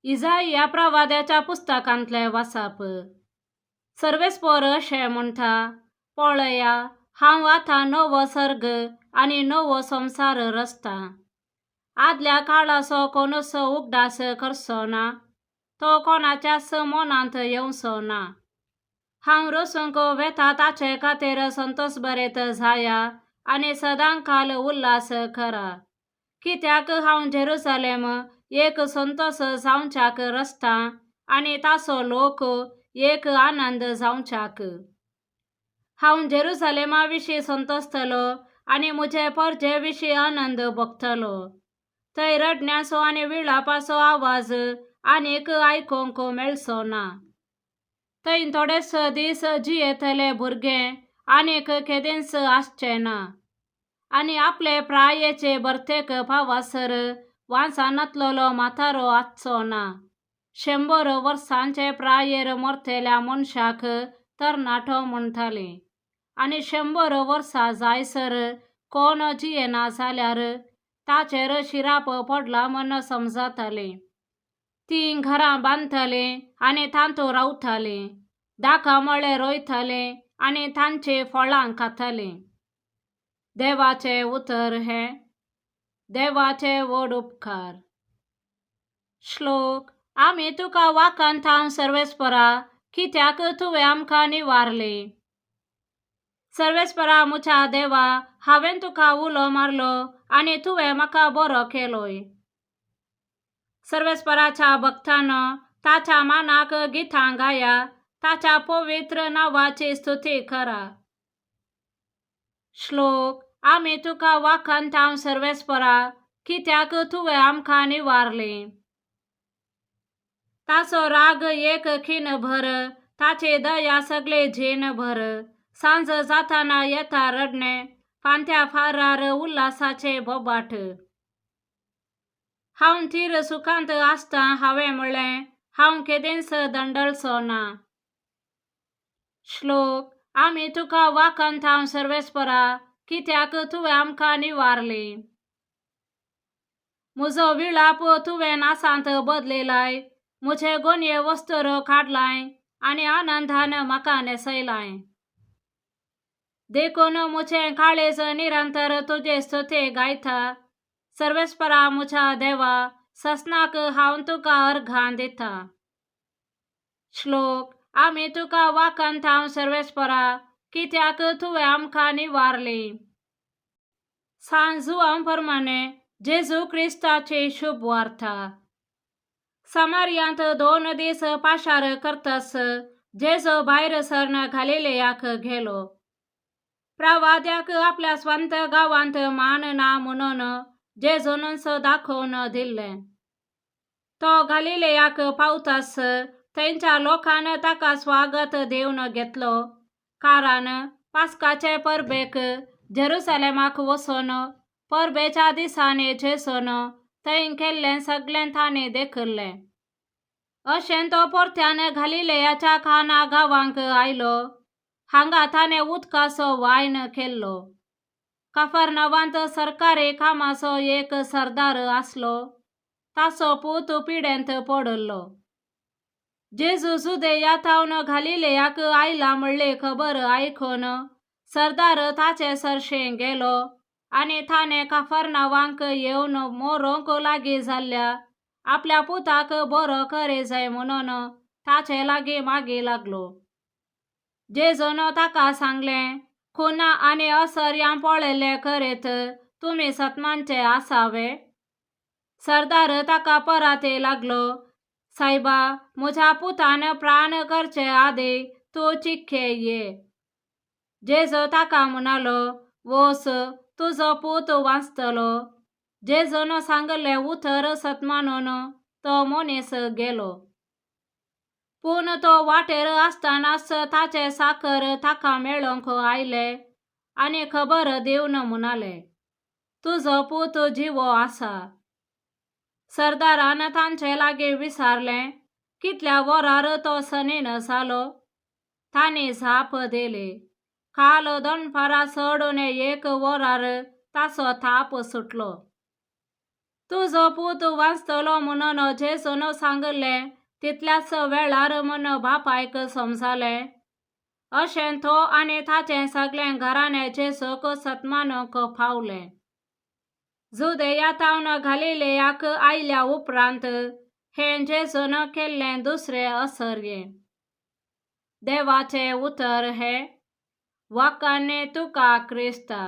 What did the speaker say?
इजाइया प्रवाद्याच्या पुस्तकांतलें वाचप. सर्वेस्पोर अशें म्हणटा, पळया, हांव आतां नवो सर्ग आनी नवो संवसार रचतां. आदल्या काळाचो कोणूच उगडास करचो ना, तो कोणाच्याच मनांत येवचो ना. हांव रचूंक वेता ताचे खातीर संतोश बरेत जाया आनी सदांकाल उल्हास करा. कित्याक हांव जेरुसलेम एक संतोश जावच्याक रचतां आनी ताचो लोक एक आनंद जावच्याक. हांव जेरुसलेमा विशीं संतोसतलो आनी म्हजे परजे विशीं आनंद भोगतलो. थंय रडण्याचो आनी विळापाचो आवाज आनीक आयकूंक मेळचो ना. थंय थोडेच दीस जियेतले भुरगे आनीक केदेंच आसचे ना आनी आपले प्रायेचे भरतेक पावासर वांचनातलेलो म्हातारो आसचो ना. 100 वर्सांचे प्रायेर मरतल्या मनशाक तरणाटो म्हणटाली आनी 100 वर्सां जायसर कोण जियेना जाल्यार ताचेर शिराप पडला म्हूण समजताली. तीं घरां बांदतालीं आनी तातूंत रावतालीं, दाका मळे रोयतालीं आनी तांचीं फळां खातालीं. देवाचें उतर हें. देवाचे व्हड उपकार. श्लोक. आमी तुका वाखाणतांव सर्वेस्परा, कित्याक तुवें आमकां निवारली. सर्वेस्परा म्हज्या देवा, हांवें तुका उलो मारलो आनी तुवें म्हाका बरो केलोय. सर्वेस्पराच्या भक्तांनो, ताच्या मानाक गितां गाया, ताच्या पवित्र नांवाची स्तुती करा. श्लोक. आमी तुका वाखाणतांव सर्वेस्परा, कित्याक तुवें आमकां निवारली. ताचो राग एक खीण भर, ताची दया सगळी जीण भर. सांज जाताना येता रडणें, फांत्या फारार उल्हासाचे बोबाट. हांव थीर सुखांत आसतां हांवें म्हणलें, हांव केदेंच दंडळचो ना. श्लोक. आमी तुका वाखाणतांव सर्वेस्परा, कित्याक तुवें आमकां निवारली. म्हजो विळाप तुवें नासांत बदलिलाय, म्हजें गोनये वस्त्र काडलाय आनी आनंदान म्हाका न्हेसयलाय. देखून म्हजें काळीज निरंतर तुजे स्तुती गायता. सर्वेस्परा म्हज्या देवा, ससनाक हांव तुका अर्घां दिता. श्लोक. आमी तुका वाखाणतांव सर्वेस्परा, कित्याक तुवें आमकां निवारली. सांत जुवांव प्रमाणे जेजू क्रिस्ताची शुभ वार्ता. समार्यांत 2 दीस पाशार करतस जेजू भायर सरन गालिलेयाक गेलो. प्रवाद्याक आपल्या स्वंत गांवांत मान ना म्हणून जेजूनच दाखोवन दिल्लें. तो गालिलेयाक पावतास थंयच्या लोकान ताका स्वागत दिवन घेतलो, कारण पास्काचे परबेक जेरुसलेमाक वचून परबेच्या दिसांनी जेजून थंय केल्लें सगळें तांणी देखिल्लें. अशें तो परत्यान गालिलेयाच्या काना गांवांक आयलो. हांगा ताणें उदकाचो वायन केल्लो. काफरनावांत सरकारी कामाचो एक सरदार आसलो, ताचो पूत पिडेंत पडिल्लो. जेजू जुदेया थावन गालिलेयाक आयला म्हणली खबर आयकून सरदार ताचे सरशें गेलो आनी ताणें काफरनावांक येवन मरूंक लागीं जाल्ल्या आपल्या पुताक बरो करी जाय म्हणून ताचे लागीं मागी लागलो. जेजून ताका सांगलें, खुना आनी असर्यां पळयल्ले करीत तुमी सतमानचे आसावे? सरदार ताका पराते लागलो, सायबा, म्हज्या पुतान प्राण करचे आदीं तूं चिक्के ये. जेजू ताका म्हणालो, वोस, तुजो पूत वांचतलो. जेजून सांगलें उतर सत मानून तो मनीस गेलो. पूण तो वाटेर आसतनाच ताचे साकर ताका मेळोवंक आयले आनी खबर दिवन म्हणाले, तुजो पूत जिवो आसा. सरदारान तांचे लागीं विचारलें, कितल्या वरार तो सनीन जालो? तांणी जाप दिली, काल दनपारां चडून 1 वरार ताचो ताप सुटलो. तुजो पूत वांचतलो म्हणून जेजून सांगलें तितल्याच वेळार म्हण बापायक समजालें. अशें तो आनी ताचें सगळें घराणें जेजूक सत्मानूंक पावलें. जुदेया थावन गालिलेयाक आयल्या उपरांत हें जेजून केल्लें दुसरें असर्यें. देवाचें उतर हें. वाखाणणी तुका क्रिस्ता.